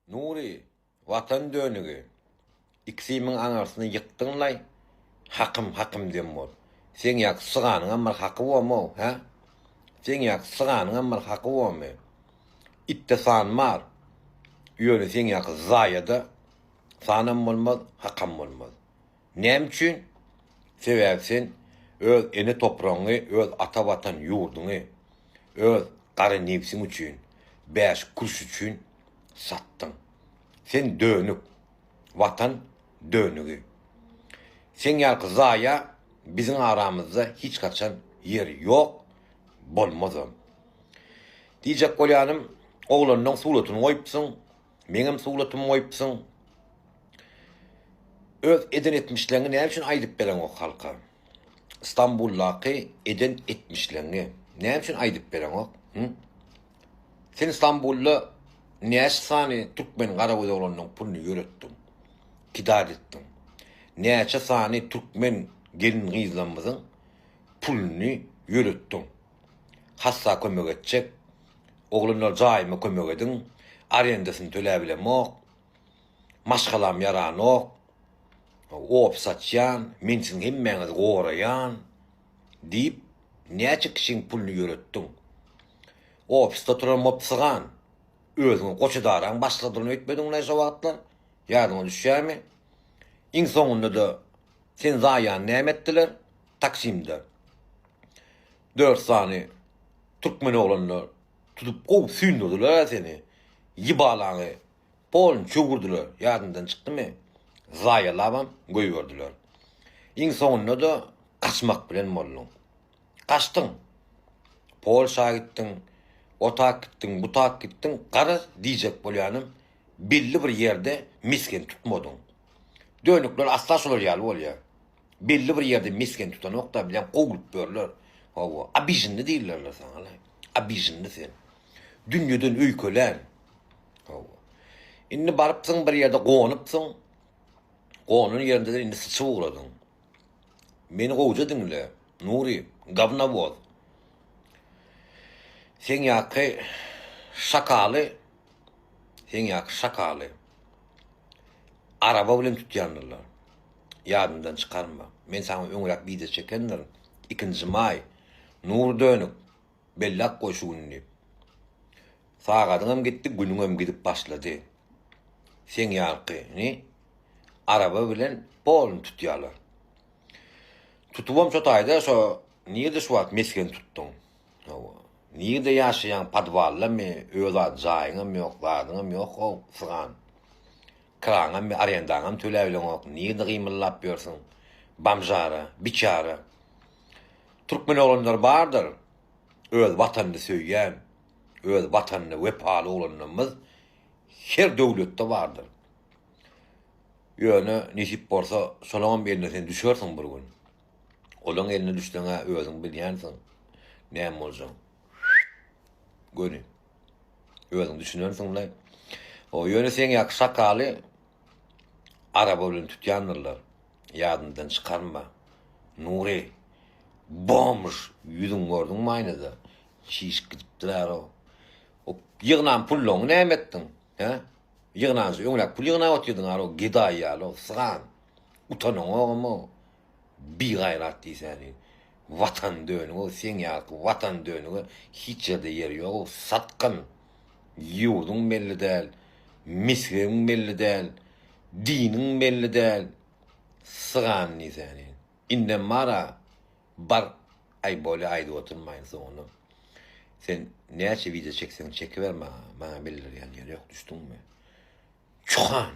Nury, Watan dönügi, iksimiň aňyrsyny ýykdyň-laý, hakym, hakym diýen bol. Seň ýaky syganyňam bir haky bormy-ow, hä? Seň ýaky syganyňam bir haky bormy? Itde san bar, ýöne seň ýaky zaýada sanam bolmaz, hakam bolmaz. Näme üçin? Sebäbi sen öz ene topragyňy, öz ata watan ýurduňy, öz gara nebsiň üçin, bäş kuruş üçin satdyň. Sen dönük. Watan dönügi. Seň ýalyky zaýa biziň aramyzda hiç haçan ýeri ýok, bolmazam. Diýjek bolýanym, oglanlaň suratyny goýupsyň, meňem suratymy goýupsyň. Öz eden etmişleňi näme üçin aýdyp bereňok halka? Stambuldaky eden etmişleňi näme üçin aýdyp bereňok? Hı? Sen Stambulda näçe sany türkmen garagöz oglanynyň puluny ýöretdiň? Kidat etdiň. Näçe sany türkmen gelin-gyzlarymyzyň puluny ýöretdiň? Hassa kömek etjek. Oglanlar jaýyma kömek ediň. Arendasyny töläbilemok. Maşgalam ýaranok. Ofis açýan, men siziň hemmäňizi goraýan diýip, näçe kişiň puluny ýöretdiň? Ofisde oturan mopsygan, özüňi goç edaraň başlygydyryn öýtmediňlaý şo wagtlar? Ýadyňa düşýärmi? Iň soňunda-da sen zaýany näme etdiler? Taksimde dört sany türkmen oglanlar tutup gowy süýndürdiler-ä seni. Ýybalaňy polny çöwürdiler, ýadyňdan çykdymy? Zaýalabam goýberdiler. Iň soňunda-da gaçmak bilen bolduň. Gaçdyň. Polşa gitdiň, o tak gitdiň, bu tak gitdiň, garaz, diýjek bolýanym, belli bir ýerde mesgen tutmadyň. Dönükler asla şolar ýaly bolýar. Belli bir ýerde mesgen tutanok-da, bilen kowlup ýörler. Hawa, obižinli diýillerler saňa-laý. Obižinli sen. Dünýeden öýkelän. Hawa. Indi barypsyň bir ýerde gonupsyň. Gonan ýerinde-de indi syçyp ugradyň. Meni gowja diňle, Nury, gawnawoz. Seň ýaky şakaly, seň ýaky şakaly araba bilen tutýandyrlar. Ýadyňdan çykarma. Men saňa öňräk wideo çekendirin. Ikinji maý. Nury dönük. Belläp goý şu gününi diýip. Sagadyňam gitdi, günüňem gidip başlady. Seň ýalykyny araba bilen polny tutýarlar. Tutubam şo taýda şo nirde şu wagt mesgen tutduň? Hawa. Nirde ýaşaýaň podwaldamy, öz at jaýyňam ýok, zadyňam ýok-ow, sygan. Kiraňam, arendaňam töläbileňok, nirde gymyldap ýörsüň? Bamžara, biçara. Türkmen oglanlary bardyr, öz watanyny söýýän, öz watanyna wepaly oglanlarymyz her döwletde bardyr. Ýöne nesip bolsa şolaňam eline sen düşersiň bir gün. Olaň eline düşseň-ä özüň bilýänsiň näme boljagyny. Göni. Özüň düşünersiň-le. O ýöne seň ýaky şakaly araba bilen tutýandyrlar. Ýadyňdan çykarma. Nury. Bomž. Ýüzüň gördüňmi aýnada? Çişip gidipdir-ä o. O ýygnan pullaryňy näme etdiň? Hä? Ýygnanjy öňräk pul ýygnap otyrdyň ar o gedaý ýaly o sygan. Utanaňogam-ow. Bigaýrat diýsäni. Watan dönügi seň ýalyky watan dönüge hiç ýerde ýer ýog-ow satgyn. Ýurduň belli däl, mesgebiň belli däl, diniň belli däl. Sygan diýsäni. Indem bar-a Bar aý bolýa aýdyp oturmaýyn soňuna. Sen näçe wideo çekseň çekiber maňa, maňa bildirýän ýeri ýok düşdüňmi? Çuhan!